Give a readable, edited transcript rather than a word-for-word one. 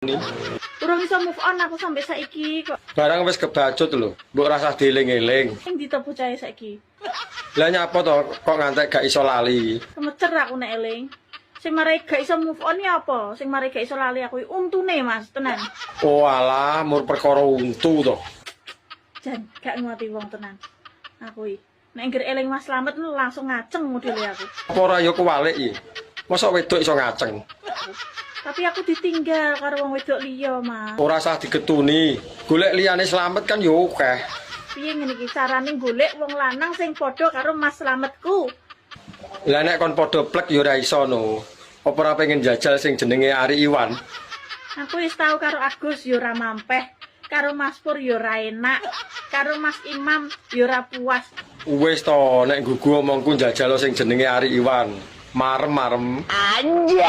Ini. Urung iso move on aku sampai saiki kok. Barang wis kebacut lho, mbok rasah dieling-eling. Sing ndi to bocahe saiki? Lah, nyapa to kok ngantek gak iso lali? Kemecer aku nek eling. Sing marai gak iso move on ya apa? Sing marai gak iso lali aku iki untune, Mas, tenan. Oh alah, mur perkara untu to. Jan gak nguati wong tenan. Aku iki. Nek ngger eling Mas Slamet langsung ngaceng modele aku. Apa ora ya kuwalik iki? Mosok wedok iso ngaceng? Tapi aku ditinggal karo wong wedok liya, Mas. Ora sah digetuni. Golek liyane Slamet kan yo akeh. Piye ngene iki carane golek wong lanang sing padha karo Mas Slametku? Lah, nek kon padha plek yo ora iso no. Apa ora pengen jajal sing jenenge Ari Iwan? Aku wis tau karo Agus yo ora mampeh, karo Mas Pur yo ora enak, karo Mas Imam yo ora puas. Wis to, nek gugu omongku, jajal sing jenenge Ari Iwan. Marem-marem. Anjay.